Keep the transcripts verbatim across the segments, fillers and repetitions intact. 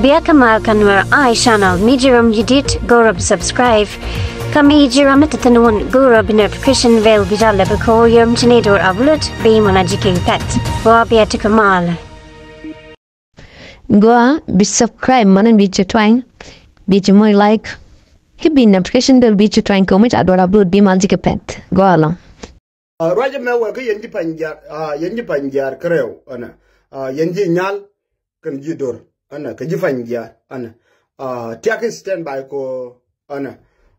Bia kä mal kä Nuer Eye Channel, mi ji̱ ram ji̱ dit, go̱rä bi subscribe. Kä mi ji̱ ram mi te thi̱n wun, go̱rä bi notification bell bi jal lɛ bi ko̱r yom ci ni dor upload, bi mɔna ji̱ ki̱n pɛt. Gua bia ti kä mal. Gua bi subscribe, mɔna bi ci twany, bi ci moc like. Ki bi notification bell bi ci twany kɛ mi ca dor upload bi mal ji̱ ki̱n pɛt. Gua lɔ. Ah, ruacä mɛ wɛ kä yɛn ji̱ Panyjiar, ah, yɛn ji̱ Panyjiar kärɛw, ɛnɛ. Ah, yɛn ji̱ Nyal kɛnɛ ji̱ Dor, ɛnɛ, kɛ ji̱ Panyjiar, ɛnɛ. Ah, tiak stand by kɔ, ɛnɛ.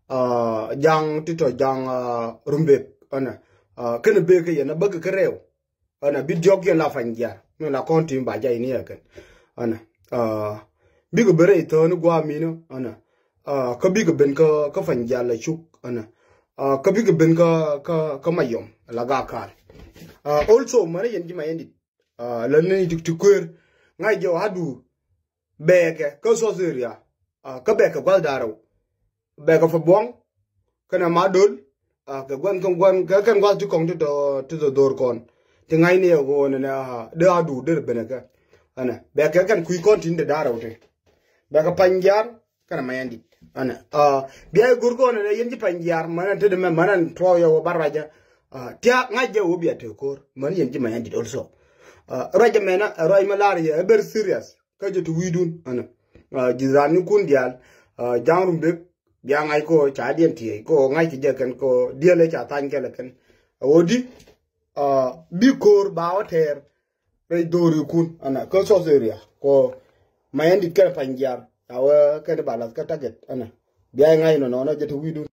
Ah, Jaŋ ti tɔ Jaŋ, ah, Rumbek, ɛnɛ. Ah, kɛnɛ bek kɛ yɛn a bäk kärɛw, ɛnɛ, bi diɔk yɛn la Panyjiar, mi la kɔn tim ba jay ni yɛ kɛn, ɛnɛ. Ah, bikɛ ben rɛy thäni gua̱a̱ minä, ɛnɛ. Ah, kä bikɛ ben kä, kä Panyjiar la cuk, ɛnɛ. Ah, kä bikɛ ben kä, kä, kä Mayom la Gakal. Ah, also mänä yɛn ji̱ Mayɛndit, ah, la ni ti, ti kuer ŋa̱c jɛ wa du bɛɛkɛ kä South area, ah, kä bɛɛkɛ gua̱th da̱rɛw. Bɛɛkɛ Pabɔŋ kɛnɛ Madol, ah, kɛ gua̱n kɛn gua̱n kɛ kɛn gua̱th ti kɔŋ ti tɔ, ti tɔ dhor kɔn. Ti ŋa̱cni ɛ ɣöö nɛnɛ, ah, dee a du der benɛ kɛ. Ɛnɛ, bɛɛkɛ kɛn kui̱ kɔn tin te da̱rɛw te. Bɛɛkɛ Panyjiar kɛnɛ Mayɛndit. Ɛnɛ, ah, bia i̱ go̱r kɔn ɛnɛ yɛn ji̱ Panyjiar, mänɛ te dee mɛ, mänɛ tuɔɔk yɛ wä ba ruacä. Ah, tiak ŋa̱c jɛ wä bia te ko̱r, mänɛ yɛn ji̱ Mayɛndit also. Ah, ruacä mɛnä, ɛ ruac mi lar yɛ, ɛ very serious. Kä jɛ ti wi̱i̱dun, ɛnɛ. Ah, ji̱ raan ni kun diaal, ah, Jaŋ Rumbek, bia ŋa̱c kɔ ca diɛn tiɛɛc kɔ ŋa̱c kɛ jɛ kɛn kɔ diɛl ɛ ca thany kɛlɛ kɛn. A wä di, ah, bi ko̱r ba wä tɛɛr rɛy dhori kun, ɛnɛ, kä South area kɔ Mayɛndit kɛnɛ Panyjiar. A wä kɛn ba lath kä target, ɛnɛ. Bia ŋa̱c nɔnɔ, nɔ jɛ ti wi̱i̱dun.